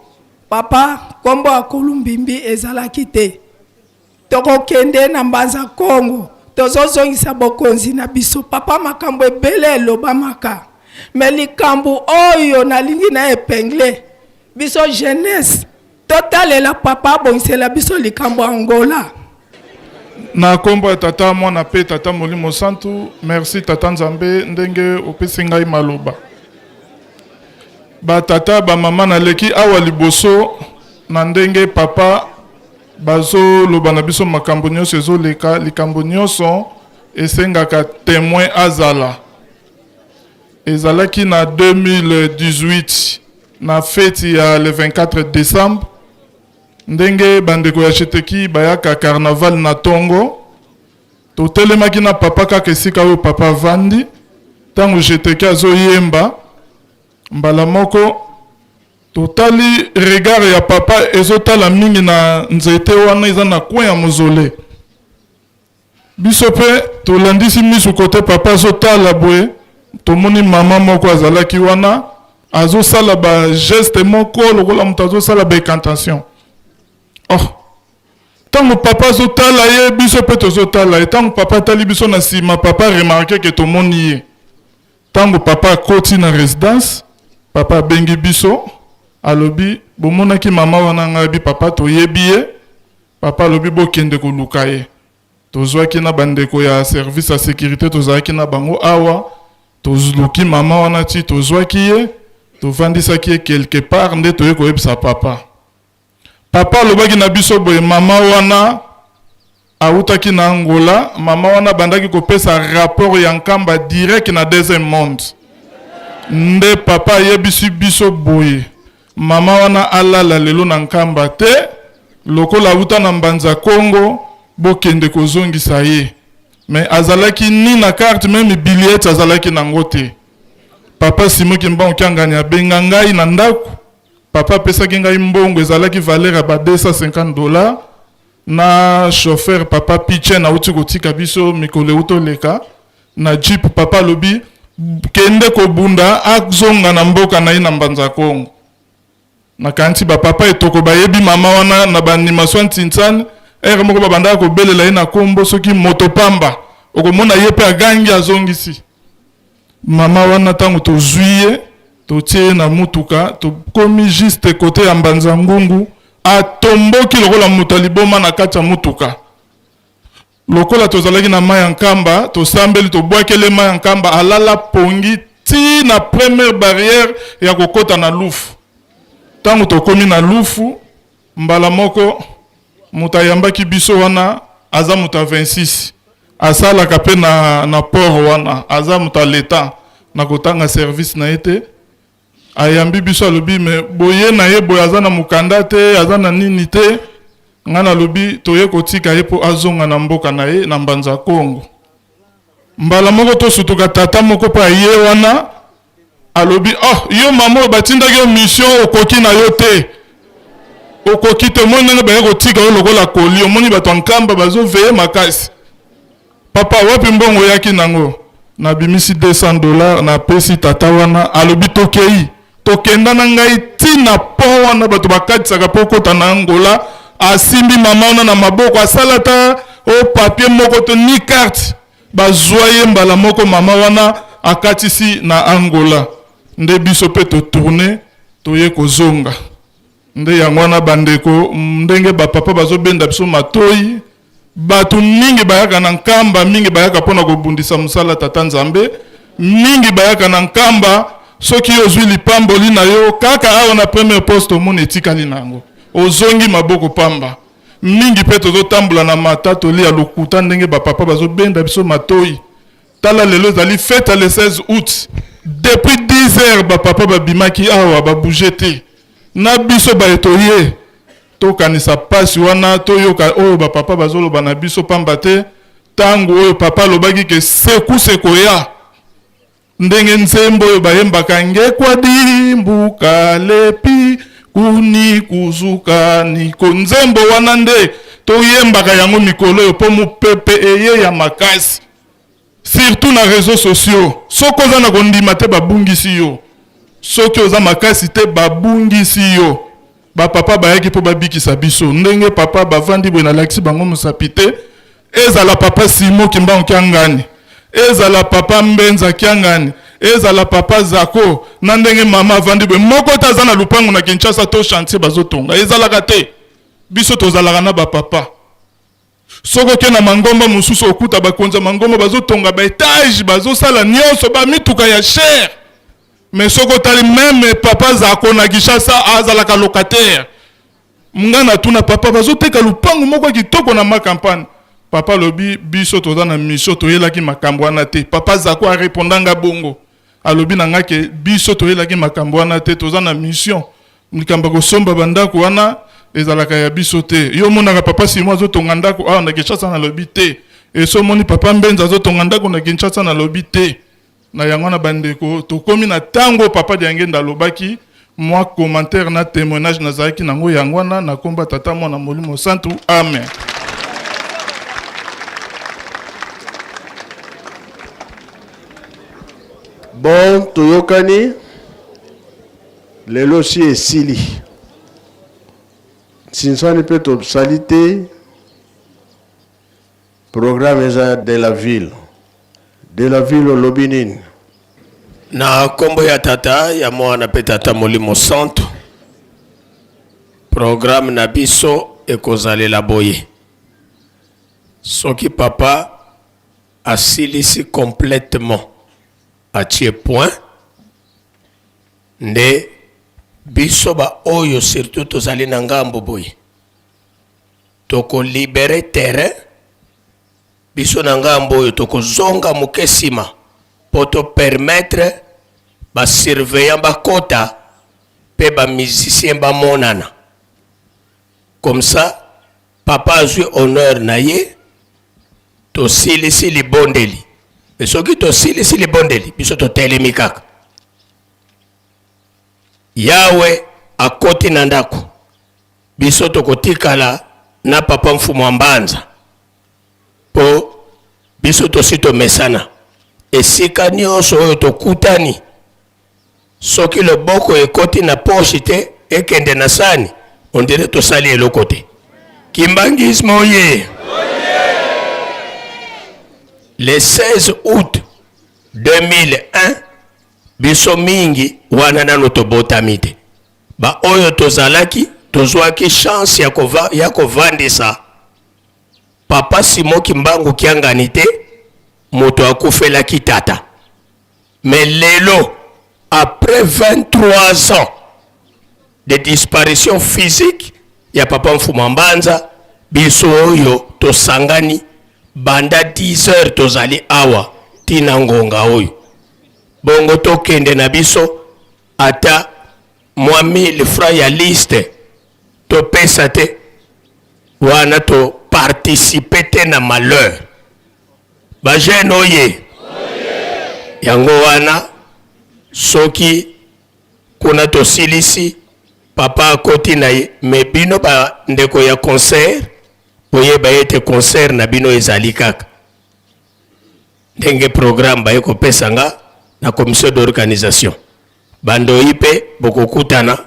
Papa, kombo ya Kulumbimbi ezalaki te. Tokokende na Mbanza Kongo, tozozongisa bokonzi na biso. Papa, makambo ebele elobamaka, mais likambo oyo nalingi na epingle biso jeunesse, totalela papa abongisela biso likambo Angola. Na kombo ya Tata, Mwana pe Tata Molimo Santu, merci Tata Nzambe ndenge opesi ngai maloba. Ba tata, ba mama, naleki awa liboso na ndenge papa bazo loba na biso makambo nionso ezo leka, likambo nionso esengaka temoin azala. Ezalaki na 2018 na feti ya le 24 decembre ndenge bandeko ya Cheteki bayaka carnaval na tongo, totelemaki na papa kaka esika oyo papa avandi, tango Cheteki azoyemba mbala moko totali regard ya papa ezotala mingi na nzete wana eza na coin ya mausolee. Biso pe tolandisi misu kote papa azotala boye, tomoni mama moko azalaki wana azosala ba geste moko lokola moto azosala ba incantation. Oh, tango papa azotala ye, biso pe tozotala ye. Tango papa atali biso na sima, papa remarque ke tomoni ye. Tango papa akoti na residence, papa abengi biso, alobi bomonaki mama wana? Ngai bi papa toyebi ye. Papa alobi bokende koluka ye. Tozwaki na bandeko ya service ya securite tozalaki na bango awa, toluki mama wana ti tozwaki ye, tovandisaki ye quelque part nde toye koyebisa papa. Papa alobaki na biso boye, mama wana awutaki na Angola, mama wana abandaki kopesa rapport ya Nkamba direct na deuxième monde. Nde papa ayebisi biso boye, Mama wana alala lelo na Nkamba te, lokola awuta na Mbanza Kongo, bokende kozongisa ye. Mais azalaki ni na carte meme billet azalaki nango te. Papa Simon Kimbangu Kiangani abenga ngai na ndaku, papa apesaki ngai mbongo ezalaki valeur ya ba 250 dollars. Na chauffeur papa Pichen auti kotika biso mikolo euti oleka na jeep. Papa alobi kende kobunda, azonga na mboka na ye na Mbanza Kongo. Nakanisi bapapa etoko bayebi mama wana na baanimation ya Ntinsani. Ere moko babandaka kobelela ye na kombo soki moto pamba, okomona ye mpe agangi azongisi mama wana. Ntango tozwi ye, totie ye na mutuka, tokomi juste kote ya Mbanza Ngungu, atomboki lokola moto aliboma na kati ya mutuka. Lokola tozalaki na mai ya Nkamba, tosambeli, tobwakele mai ya Nkamba, alala pongi ti na première barrière ya kokota na Lufu. Ntango tokomi na Lufu, mbala moko moto ayambaki biso wana aza moto ya 26, asalaka mpe na port wana, aza moto ya leta, na kotanga service na ye te. Ayambi biso, alobi me boye na ye boye, aza na mokanda te, aza na nini te. Ngai nalobi toye kotika ye mpo azonga na mboka na ye na Mbanza Kongo. Mbala moko tosutuka, tata moko mpe aye wana, alobi oh, yo mama oyo batindaki yo mission, okoki na yo te, okoki te. Omoni ndenge baye kotika yo lokola koli, omoni bato ya Nkamba bazoveye makasi. Papa, wapi mbongo oyaki nango? Nabimisi $200, napesi tata wana. Alobi tokei. Tokenda na ngai ti na pont wana bato bakatisaka mpo okota na Angola. Asimbi mama wana na maboko, asala ata o papier moko to ni carte. Bazwa ye mbala moko, mama wana akatisi na Angola. Nde biso mpe totourne, toye kozonga. Nde yango wana bandeko, ndenge bapapa bazobenda biso matoi, bato mingi bayaka na Nkamba, mingi bayaka mpona kobundisa mosala Tata Nzambe, mingi bayaka na Nkamba. Soki ozwi lipamboli na yo kaka awa na première poste, omoni etikali na yango, ozongi maboko pamba. Mingi mpe tozotambola na matatoli ya lokuta, ndenge bapapa bazobenda biso matoi. Tala lelo ezali fete ya le 16 août, depuis 10 heures bapapa babimaki awa, babouge te. Na biso baye toye, tokanisa pasi wana, toyoka oyo bapapa bazoloba na biso, pamba te ntango oyo papa alobaki ke sekuse koya, ndenge nzembo oyo bayembaka ngekwadi lepi kuni kuzuka niko, nzembo wana nde toyembaka yango mikolo oyo mpo mopepe eye ya makasi, surtout na réseaux sociaux. Soki oza na kondima te, babungisi yo. Soki oza makasi te, babungisi yo. Bapapa bayaki mpo babikisa biso. Ndenge papa bavandi boye, nalakisi bango mosapi te. Ezala papa Simo Kimbangu Kiangani, ezala papa Mbenza Kiangani, ezala papa Zako, na ndenge mama avandi boye, moko te aza na lupango na Kinshasa to chantier bazotonga, ezalaka te. Biso tozalaka na bapapa. Soki oke na mangomba mosusu, okuta bakonzi ya mangomba bazotonga baétage, bazosala nyonso, bamituka ya cher. Mais soki otali même papa Zako na Kinshasa, azalaka locataire. Nga natuna papa, bazoteka lupango moko ya kitoko na Ma Campagne. Papa alobi biso toza na mission, toyelaki makambo wana te. Papa Zako arépondanga nga bongo, alobi na nga ke biso toyelaki makambo wana te, toza na mission, likambo ya kosomba bandako wana ezalaka ya biso te. Yo omonaka papa Simon azotonga ndako awa na Kinshasa? Nalobi te. Eso omoni papa Mbenza azotonga ndako na Kinshasa? Nalobi te. Na yango wana bandeko, tokomi na ntango papa Diangenda alobaki. Mwa commentaire na témoignage nazalaki nango yango wana. Na komba Tata, Mwana, Molimo Santu, amen. Bon, toyokani. Lelo si esili nsinsani mpe tosali te. Programme eza de la ville, de la ville. Olobi nini? Na nkombo ya Tata, ya Mwana mpe Tata Molimo Santu, programme na biso ekozalela boye: soki papa asilisi complètement, atie point, nde biso baoyo surtout tozali na ngambo boye tokolibérer terrain. Biso na ngambo oyo tokozonga moke nsima mpo topermettre basurveillant bakota mpe bamusicien bamonana. Comme ça papa azwi honneur na ye. Tosilisi libondeli, me soki tosilisi libondeli, biso totelemi kaka, Yawe akoti na ndako, biso tokotikala. na papa Mfumu wa Mbanza, po biso tosi tomesana esika nyonso oyo tokutani, soki loboko ekoti na poche te ekende na sani, on dirait tosali eloko te. Kimbanguisme oye! Le 16 août 2001 biso mingi wana nano tobotami te, ba oyo tozalaki tozwaki chance ya kovandisa papa Simon Kimbangu Kiangani te, moto akufelaki tata. Mais lelo après 23 ans de disparition physique ya papa Mfumu Mbanza, biso oyo tosangani banda 10 heures tozali awa tina ngonga oyo, bongo tokende na biso ata mwa 1000 francs ya liste topesa te, wana to participer te na malheur. Ba jeune oye yango wana, soki kuna tosilisi papa akoti na ye, me bino ba ndeko ya concert boyeba ete concert na bino ezali kaka ndenge programme baye kopesa nga na commission d'organisation. Bandoyi pe bokokutana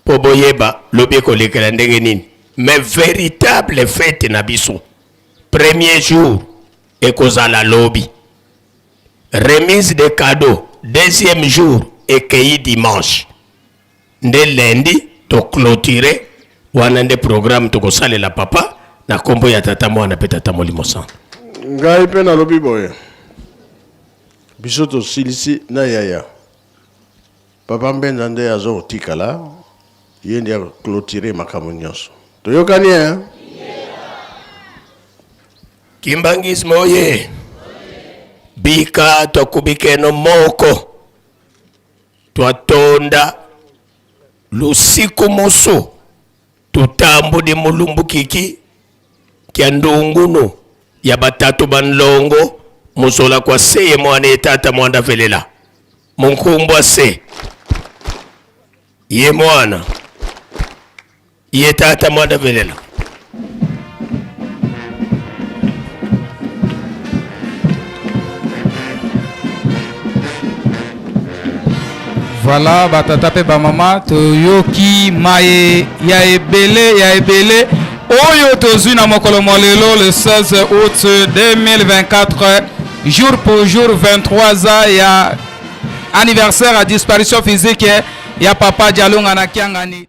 po boyeba lobi ekolekela ndenge nini, mais véritable fête na biso premier jour ekozala lobi, remise de cadeau deuxième jour ekei dimanche, nde lundi to clôturer. Wana nde programme tokosalela papa na kombo ya tata mwana pe tata molimo santo. Ngai pe nalobi boye, biso tosilisi na yaya papa Mbenza nde azokotikala, ye nde aclôturer makambo nyonso. Toyokani hein? Kimbanguisme oye bika twakubikeno moko twatonda lusiku musu tutambudi mulumbukiki kya ndungunu ya batatu banlongo muzola kwa seye mwana etata mwanda velela munkumbwa se ye mwana ye tata mwanda velela. Voilà, batata pe ba mama toyoki maye ya ebele ya ebele oyo tozwi na mokolo mwa lelo le 16 août 2024, jour pour jour 23 ans ya anniversaire ya disparition physique ya papa Dialungana na Kiangani.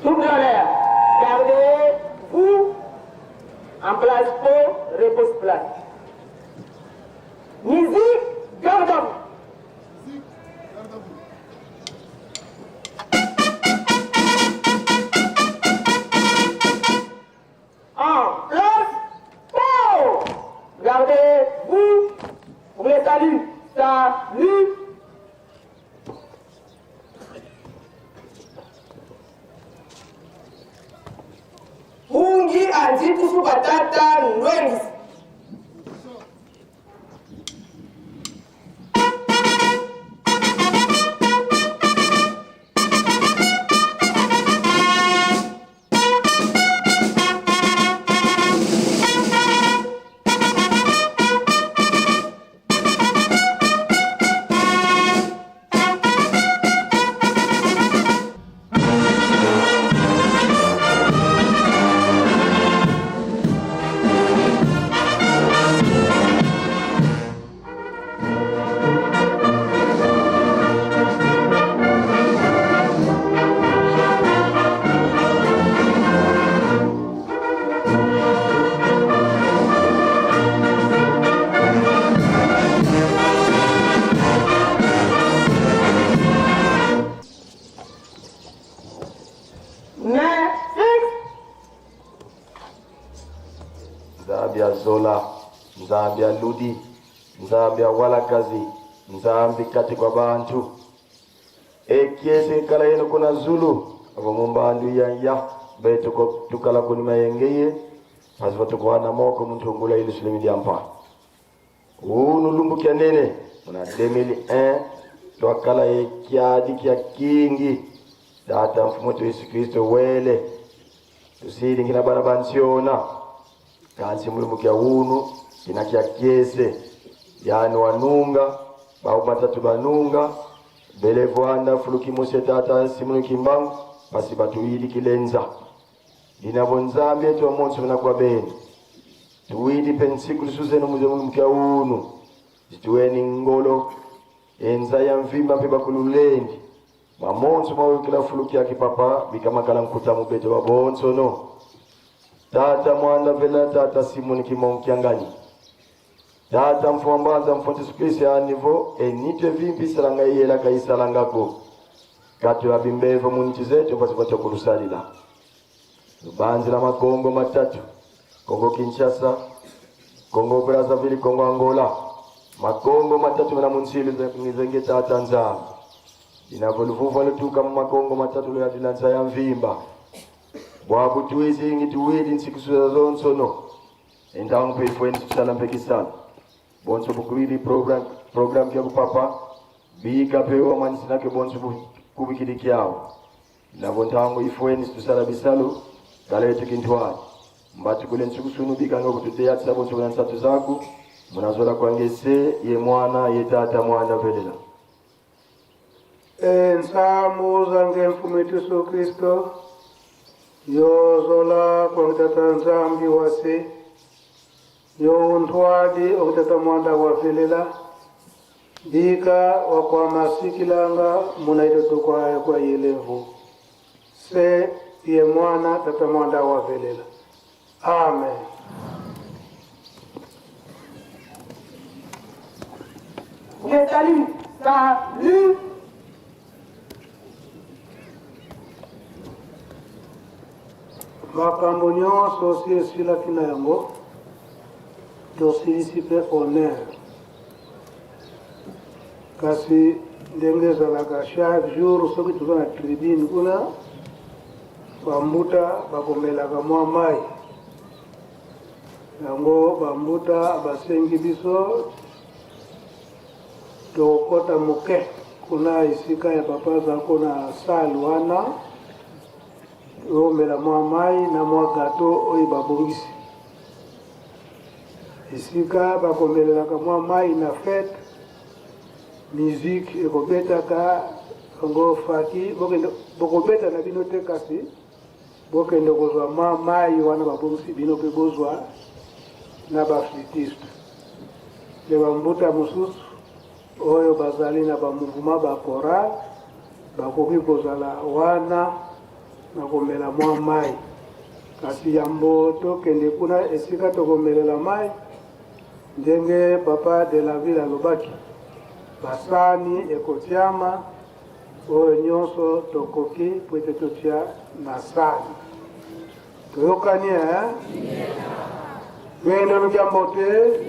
Tout en l'air. Gardez-vous en place pour repose place. Musique, garde à vous. En place, oh! Gardez-vous pour les saluts. Salut! Mungi andi kusuka tata ndwengisi. Nzambi ya Zola, Nzambi ya Ludi, Nzambi ya Walakazi, Nzambi kati kwa bantu. Ekiese kala yenu kuna Zulu, avo mumbandu ya ya, betu tukala kunima yengeye, pasipo tukuhana moko muntu ngula ilusulimi lyampa. Unu lumbukia nene, muna 2001, twakala ekyadi kya kingi, tata mfumo wetu Yesu Kristo wele, tusilingina bana bansiona, kansi mulumbukia unu, kina kya kiese, yani wanunga, bao batatu banunga, bele vwanda fuluki muse tata simunu kimbangu, basi batuili kilenza. Dinabo nzambi etu amonso na kwa beni. Tuwidi pensiku lusuzenu muze mulumbukia unu. Zituweni ngolo, enza ya mvimba mpe bakululendi. Mamonso mawe kila fuluki ya kipapa, bikamakala nkuta mubeto wa bonso no. Tata mwanda vela tata simuni kimonkiangani. Tata mfwambanza mfonte Yesu ya nivo, enitwe vimbi salanga yela kaisalangako. Katu ya bimbevo munichi zetu pasipo kulusalila. Lubanzi la makongo matatu. Kongo Kinshasa, Kongo Brazzaville, Kongo Angola. Makongo matatu na munsili nizenge tata nzambi. Inavoluvuva lutuka mu makongo matatu lo yadilanza ya mvimba. Bwabu tuizi ngi tuwidi nsikusuza zonsono. Endangu pe ifweni tusala mpekisana. Bonso bukuwili program kya kupapa. Bika pewa manisinake bonso kubikili kyao. Navontangu ifweni tusala bisalu. Galetu kintwani. Mbatu kule nsukusunu bika ngo kututea tsabo nsukuna nsatu zaku. Munazola kwangese ye mwana ye tata mwana velela. Ensamu zange mfumu Yesu Kristo. Yozola kwa kutata nzambi wase. Yo ntwadi okutata mwanda wa velela. Bika wa kwa masikilanga munaito tukwa kwa yelevu. Se ye mwana tata mwanda wa velela. Amen. Je salue. Salut. Makambo nyonso si esilaki na yango, tosilisi mpe honneur. Kasi ndenge ezalaka chaque jour soki toza na tribune kuna, bambuta bakomelaka mwa mai. Yango bambuta basengi biso tokokota moke kuna esika ya papa azalako na salle wana, tokomela mwa mai na mwa gâteau oyo babongisi. Esika bakomelelaka mwa mai na fête, musique ekobetaka yango faki, bokobeta na bino te kasi bokende kozwa mwa mai wana babongisi bino mpe bozwa na ba flûtiste. Mpe bambuta mosusu oyo bazali na ba mouvement ba chorale bakoki kozala wana na komela mwa mai. Kasi yambo tokende kuna esika tokomelela mai, ndenge papa de la ville alobaki, basani ekotiama oyo nyonso tokoki po ete totia na sani. Toyokani, eh? Wendo lukiambo te.